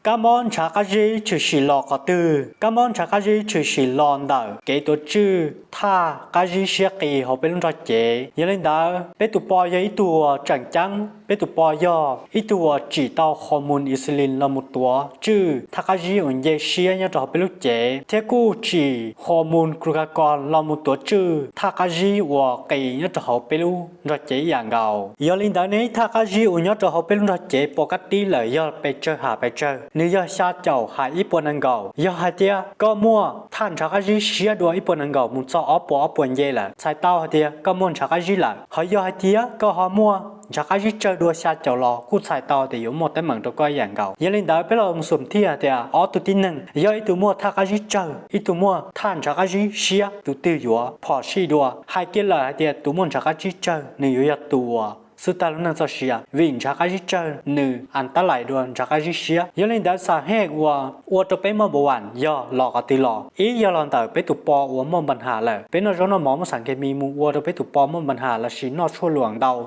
Kab mob ntshav qab zib tshwm sim los qhov twg? Kab mob ntshav qab zib tshwm sim los ntawm kev tuav tswj thaj qab zib siab qis hauv peb lub nrog cev. Yog li ntawd, peb tus po yog ib tug uas tseem ceeb, peb tus po yog ib tug uas tsim tau hormone insulin los mus tuav tswj thaj qab zib uas nce siab nyob rau hauv peb lub cev, thiab kuj tsim hormone glucagon los mus tuav tswj thaj qab zib uas qis nyob rau hauv peb lub nrog cev ib yam nkaus. Yog li ntawd ne, thaj qab zib uas nyob rau hauv peb lub nrog cev pov kab tib lawm yog pes tsawg ham pes tsawg, nws yog xya caum ham ib puas nees nkaum. Yog hais tias koj muaj thaj ntshav qab zib siab dua ib puas nees nkaum mus txog ob puas ob puas nce lawm, txhais tau hais tias koj muaj ntshav qab zib lawm. Ho yog hais tias koj ho muaj ntshav qab zib tsawg dua xya caum los kuj txhais tau tias yuav muaj teeb meem rau koj ib yam nkaus. Yog li ntawd, peb los xum thiaj hais tias ob tug tib neeg, yog ib tug muaj thaj qab zib tsawg, ib tug muaj thaj ntshav qab zib siab, tus twg yuav phom sij dua? Hais kiag lawm hais tias tus muaj ntshav qab zib tsawg nws yuav yog tus uas xub tag lub neej txoj sia, vim ntshav qab zib tsawg nws as tab lais dua ntshav qab zib siab. Yog li ntawd, xam hej uas ua rau peb muaj npav vam yog los qhov twg los? Ib, yog los ntawm peb tus po uas muaj npa nham lawm. Peb noj zaub noj mov muab xam khe mis mus ua rau peb tus po muaj npa nham lossis noj tshuaj luam ntau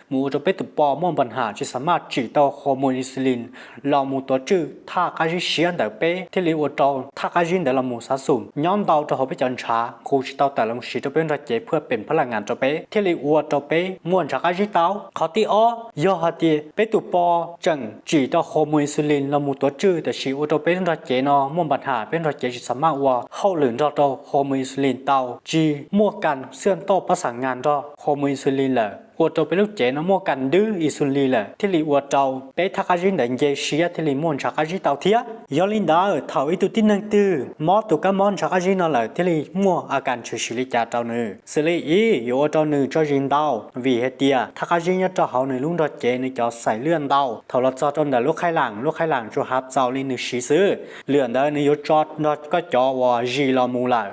mus ua rau peb tus po muaj npa nham tsis xam maj tsim tau hormone insulin los mus tuav tswj thaj qab zib siab ntawm peb, thiaj li ua rau thaj qab zib ntawd los mus xav xum nyob ntau rau hauv peb cov ntshav, nqus tsis tau tawm los mus siv rau peb nrog cev phaj pem phab laj ngas rau peb, thiaj li ua rau peb muaj ntshav qab zib tau. Qhov thib ob, yog hais tias peb tus po tseem tsim tau hormone insulin los mus tuav tswj, tab sis ua rau peb lub nrog cev no muaj npa nham, peb nrog cev tsis xam maj ua hauj lwm nrog rau hormone insulin tau, tsis muaj kas xiaj toj pab xam ngas nrog hormone insulin lawm, ua rau peb lub cev no muaj kas dwb insulin lawm, thiaj li ua rau peb thaj qab zib ntawd nce siab, thiaj li muaj ntshav qab zib tau thiab. Yog li ntawd, thaum ib tug tib neeg twg mob tus kab mob ntshav qab zib no lawm thiaj li muaj a kas tshwm sim li cas rau nws? Xws li ib, yuav ua rau nws tso zis ntau, vim hais tias thaj qab zib nyob rau hauv nws lub nrog cev nws cov xais lwaj ntau. Thaum los txog rau ntawm lub qhaib laam, lub qhaib laam tsuas hav txaus li nws siv xwb, lwm ntawd nws yuav tso nrog koj cov uas zis los mus lawm.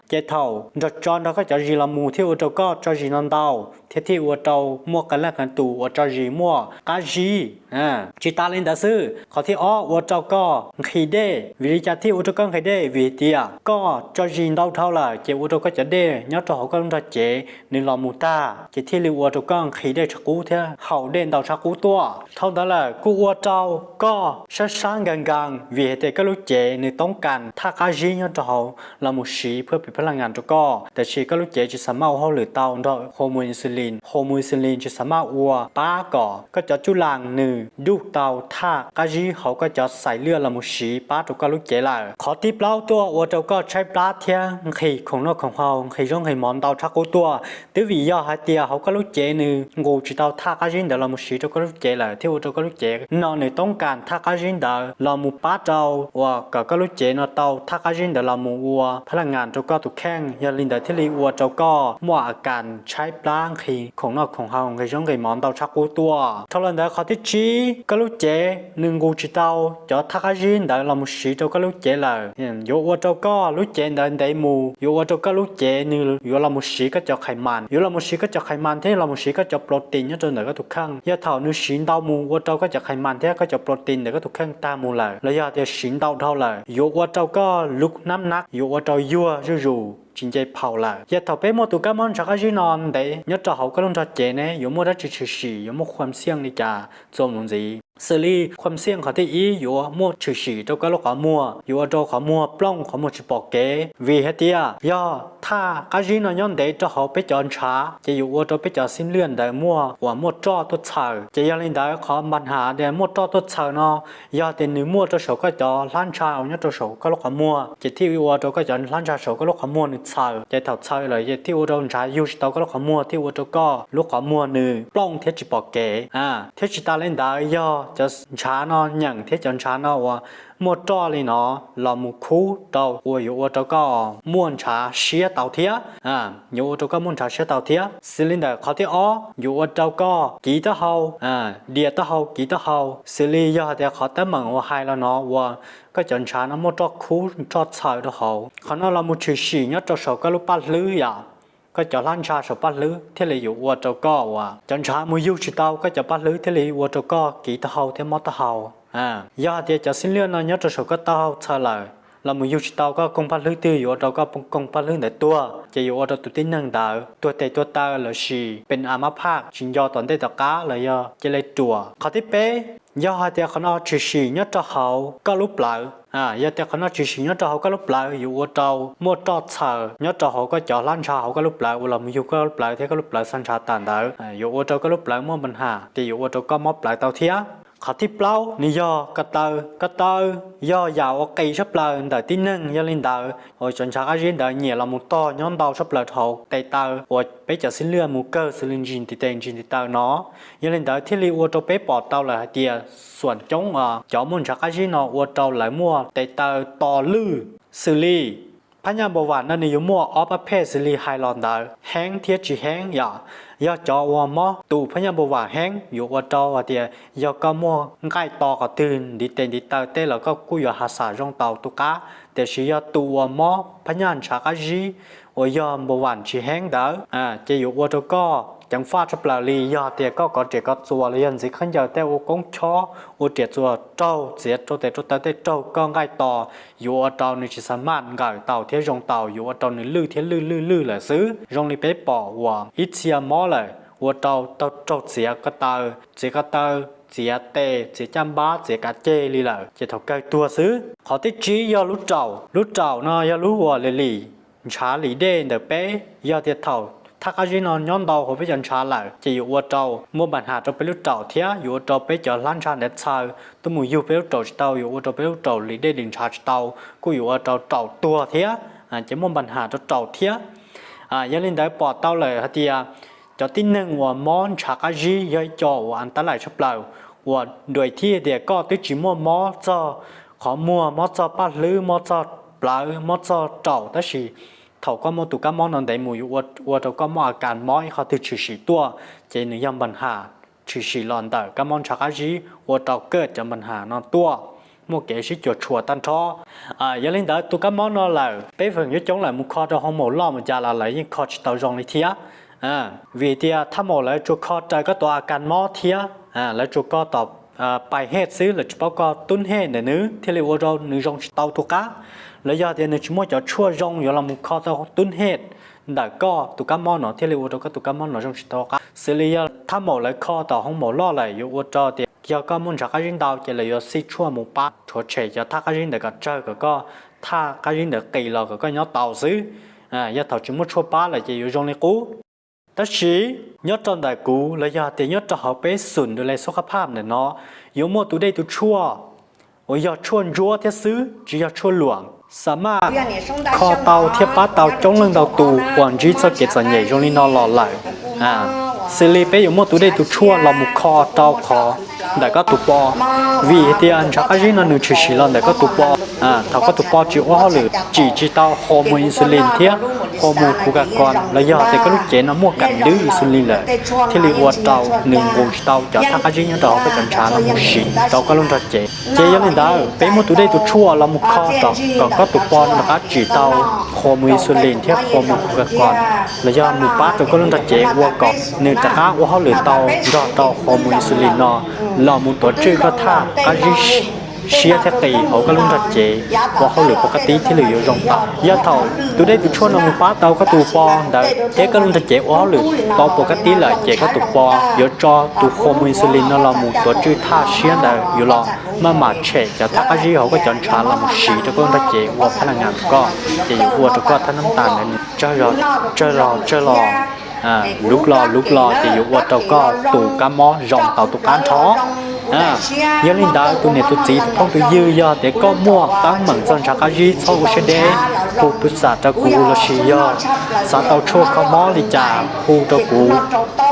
Ces thaum nrog tso nrog koj cov zis los mus thiaj ua rau koj tso zis no ntau, thiab thiaj ua rau muaj qee leej qee tus uas tso zis muaj qab zib. Tsis tas li ntawd xwb, qhov thib ob ua rau koj nqhis dej. Vim li cas thiaj ua rau koj nqhis dej? Vim tias koj tso zis ntau dhau lawm ces ua rau koj cov dej nyob rau hauv koj lub nrog cev nws los mus tag, ces thiaj li ua rau koj nqhis dej tshaj qub thiab haus dej ntau tshaj qub tuaj. Dhau ntawd lawm kuj ua rau koj sab sab nkees nkees, vim hais tias koj lub cev nws toob kas thaj qab zib nyob rau hauv los mus siv phaj pem phab laj ngas rau koj, tab sis koj lub cev tsis xam maj ua hauj lwm tau nrog hormone insulin, hormone insulin tsis xam maj ua pab kom koj cov cuj laas nws duj tau thaj qab zib hauv koj cov xais lwaj los mus siv pab rau koj lub cev lawm. Qhov thib plaub tuaj ua rau koj tshaib plab thiab nqhis khoom noj khoom haus, nqhis zaub nqhis mov ntau tshaj qub tuaj. Twb vim yog hais tias hauv koj lub cev nws nqus tsis tau thaj qab zib ntawd los mus siv rau koj lub cev lawm, thiaj ua rau koj lub cev no nws toob kas thaj qab zib ntawd los mus pab rau uas kom koj lub cev no tau thaj qab zib ntawd los mus ua phab laj ngas rau koj tus kheej. Yog li ntawd thiaj li ua rau koj muaj a kas tshaib plab, nqhis khoom noj khoom haus, nqhis zaub nqhis mov ntau tshaj qub tuaj. Dhau los ntawd qhov thib tsib, koj lub cev nws nqus tsis tau cov thaj qab zib ntawd los mus siv rau koj lub cev lawm, yuav ua rau koj lub cev ntawd ntev mus, yuav ua rau koj lub cev nws yuav los mus siv koj cov khais mas, yuav los mus siv koj cov khais mas thiab los mus siv koj cov protein nyob rau ntawm koj tus kheej. Yog thaum nws siv ntau mus ua rau koj cov khais mas thiab koj cov protein ntawm koj tus kheej tag mus lawm, los yog tias siv ntau dhau lawm, yuav ua rau koj lub hnab nab yuav ua rau yuag zuj zus tsis nce phaum lawm. Yog thaum peb muaj tus kab mob ntshav qab zib no ntev nyob rau hauv koj lub nrog cev ne, yuav muaj dab tsi tshwm sim, yuav muaj khuam xiaj li cas txuas mus ntxiv? Xws li khuam xiaj qhov thib ib yuav muaj tshwm sim rau koj lub qhov muag, yuav ua rau qhov muag plooj, qhov muag tsis pom kev. Vim hais tias yog thaj qab zib no nyob ntev rau hauv peb cov ntshav ces yuav ua rau peb cov xib lwaj ntawd muaj uas muaj roj tuaj txhaws. Ces yog li ntawd qhov npa nham tias muaj roj tuaj txhaws no, yog tias nws muaj rau saum koj cov hlab ntsha uas nyob rau saum koj lub qhov muag, ces thiaj ua rau koj cov hlab ntsha saum koj lub qhov muag nws txhaws. Ces thaum txhaws lawm ces thiaj ua rau ntshav yug tsis tau koj lub qhov muag, thiaj ua rau koj lub qhov muag nws plooj thiab tsis pom kev. Thiab tsis tas li ntawd, yog cov ntshav no nyeem thiab cov ntshav no uas muaj roj li no los mus khub rau uas yuav ua rau koj muaj ntshav siab tau thiab. Yuav ua rau koj muaj ntshav siab tau thiab. Xws li ntawm qhov thib ob, yuav ua rau koj kiv taub hau, dias taub hau, kiv taub hau. Xws li yog hais tias qhov teeb meem uas hais los no uas koj cov ntshav no muaj roj khub roj txhaws rau hauv, qhov no los mus tshwm sim nyob rau saum koj lub paj hlwb yom, koj cov hlab ntsha saum paj hlwb thiaj li yuav ua rau koj uas cov ntshav mus yug tsis tau koj cov paj hlwb thiaj li ua rau koj kiv taub hau thiab mob taub hau. Yog hais tias cov xib lwaj no nyob rau saum koj taub hau txhaws lawm, los mus yug tsis tau koj koog paj hlwb twg yuav ua rau koj koog paj hlwb ntawd tuag, ces yuav ua rau tus tib neeg ntawd tuag tes tuag taw lossis pes a mab phaj tsis nco tom ntej tom qab los yog cia li ruam. Qhov thib peb, yog hais tias qhov no tshwm sim nyob rau hauv koj lub plawv, yog tias qhov no tshwm sim nyob rau hauv koj lub plawv yuav ua rau muaj roj txhaws nyob rau hauv koj cov hlab ntsha hauv koj lub plawv uas los mus yug koj lub plawv thiab koj lub plawv xa ntshav tas ntawd, yuav ua rau koj lub plawv muaj npa nham ces yuav ua rau koj mob plawv tau thiab. Qhov thib plaub nws yog ko taw. Ko taw yog yam uas qis tshaj plaws ntawm tib neeg, yog li ntawd uas cov ntshav qab zib ntawd nyiam los mus tog nyob ntau tshaj plaws hauv tes taw uas peb cov xib lwaj mus kawg xws li ntsis ntiv tes ntsis ntiv taw no. Yog li ntawd thiaj li ua rau peb pom tau lawm hais tias xuam coob cov muaj ntshav qab zib no ua rau lawv muaj tes taw to lwj. Xws li phab nyaj npau vam no nws yuav muaj ob pab phej xws li hais los ntawd heeb thiab tsis heeb yom. Yog cov uas mob tus phab nyaj npau vam heeb yuav ua rau hais tias yog koj muaj nqaij to qhov twg ntiv tes ntiv taw tej los koj kuj yuav has xam zoo tau tus qab. Tiam sis yog tus uas mob phab nyaj ntshav qab zib uas yog npau vam tsis heeb ntawd ces yuav ua rau koj ceev faj tshaj plaws li. Yog tias koj kov riam kov txuas los yog ntxiv khaub ncaws tej ua koob chob ua riam txuas raug txiav rau tes rau taw tej raug koj nqaij to, yuav ua rau nws tsis xa maj nkawm tau thiab zoo tau, yuav ua rau nws lwj thiab lwj lwj lwj lawm xwb. Zoo li peb pom uas ib txhia mob lawm ua rau raug txiav ko taw, txiav ko taw, txiav tes, txiav caj npab, txiav kav ceg li lawm ces thaum kawg tuag xwb. Qhov thib tsib yog lub raum. Lub raum no yog lub uas lim lim ntshav lim dej ntawm peb. Yog tias thaum thaj qab zib no nyob ntau hauv peb cov ntshav lawm ces yuav ua rau muaj npa nham rau peb lub raum thiab yuav ua rau peb cov hlab ntsha ntawd txhaws tuaj mus yug peb lub raum tsis tau, yuav ua rau peb lub raum lim dej lim ntshav tsis tau, kuj yuav ua rau raum tuag thiab ces muaj npa nham rau raum thiab. Yog li ntawd pom tau lawm hais tias cov tib neeg uas mob ntshav qab zib yog ib co uas an tab laim tshaj plaws uas dua thib tias koj twb tsis muaj mob txog qhov muag, mob txog paj hlwb, mob txog plawv, mob txog raum, tab sis thaum koj muaj tus kab mob no ntev mus yuav ua rau koj muaj a kas mob ib qhov twg tshwm sim tuaj, ces nws yog npa nham tshwm sim los ntawm kab mob ntshav qab zib ua rau koj cov npa nham no tuaj muaj kev sib cuam tshuam tag nrho. Yog li ntawd tus kab mob no lawm peb feem coob coob lawm mus kho rau hoo maum loj mus cas los lawv yeej kho tsis tau zoo li thiab. Vim tias thaj maum lawv tsuas kho raws koj tus a kas mob thiab lawv tsuas kho tom pais hej xwb, lawv tsis paub koj tub hej ntawm nws thiaj li ua rau nws zoo tsis tau tus qab. Los yog tias nws tsis muaj cov tshuaj zoo yuav los mus kho tau tub hej ntawm koj tus kab mob no thiaj li ua rau koj tus kab mob no zoo tsis tau qab. Xws li yog thaj maum lawv kho tom hoo maum loj lawm yuav ua rau tias yog koj muaj ntshav qab zib ntau ces lawv yuav xij tshuaj mus pab rhuav tshem cov thaj qab zib ntawd kom tsawg kom koj thaj qab zib ntawd qis los kom koj nyob tau xwb. Yog thaum tsis muaj tshuaj pab lawm ces yuav zoo li qub. Tab sis nyob rau ntawm kuv los yog tias nyob rau hauv peb xum du le xub qab phaj ntawm no yuav muaj tus dej tus tshuaj uas yog tshuaj ntsuab thiab xwb tsis yog tshuaj luam, xa maj kho tau thiab pab tau coob leej ntau tus uas ntsib txoj kev txom nyem zoo li no los lawm. Xws li peb yuav muaj tus dej tus tshuaj los mus kho rau qhov ntawm koj tus po, vim hais tias ntshav qab zib no nws tshwm sim los ntawm koj tus po. Thaum koj tus po tsis ua hauj lwm tsim tsis tau hos mus insulin thiab hos mus glucagon los yog tias koj lub cev no muaj kam dwb insulin lawm thiaj li ua rau nws nqus tsis tau cov thaj qab zib nyob rau hauv koj cov ntshav los mus siv rau koj lub nrog cev. Ces yog li ntawd peb muab tus dej tus tshuaj los mus kho kom koj tus po no rov qab tsim tau hos mus insulin thiab hos mus glucagon los yog mus pab rau koj lub nrog cev ua kom nws rov qab ua hauj lwm tau nrog rau hos mus insulin no los mus tuav tswj koj thaj qab zib siab thiab qis hauv koj lub nrog cev ua hauj lwm pov qab tib thiaj li yuav zoo tau. Yog thaum tus dej tus tshuaj no mus pab tau koj tus po ntawd thiab koj lub nrog cev ua hauj lwm tau pov qab tib lawm ces koj tus po yuav tso tus hos mus insulin no los mus tuav tswj thaj siab ntawd yuav los maj mam tshem cov thaj qab zib hauv koj cov ntshav los mus siv rau koj lub nrog cev ua phab las ngas rau koj, ces yuav ua rau koj thaj nab tas ntawd nws tsawg los tsawg los lub los lub los ces yuav ua rau koj tus kab mob zoo tau tus qab nrho. Yog li ntawd tus niam tus txiv tus phooj tus ywg yog tias koj muaj teeb meem txog ntshav qab zib txhob ua siab deb, hu pw xam rau kuv lossis yog xav tau tshuaj kho mob li cas hu rau kuv,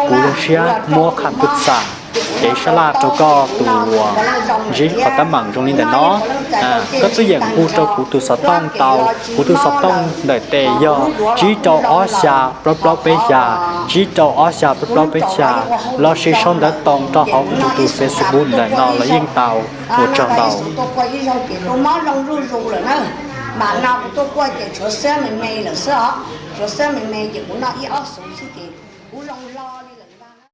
kuv zoo siab muab qha pw xam kev sab laj rau koj tus uas ntsib qhov teeb meem zoo li ntawm no. Koj twb yeem hu rau kuv tus xov tooj tau, kuv tus xov tooj ntawm tes yog tsib rau ob xya plaub plaub peb xya, tsib rau ob xya plaub plaub peb xya, lossis sau ntawv toos rau hauv kuv tus Facebook ntawm no los yeej tau. Ua tsaug ntau. Mas no kuv tuaj kuaj ces tshuav xab me me lawm xwb os, tshuav xab me me ces kuv noj ib ob xuv xwb ces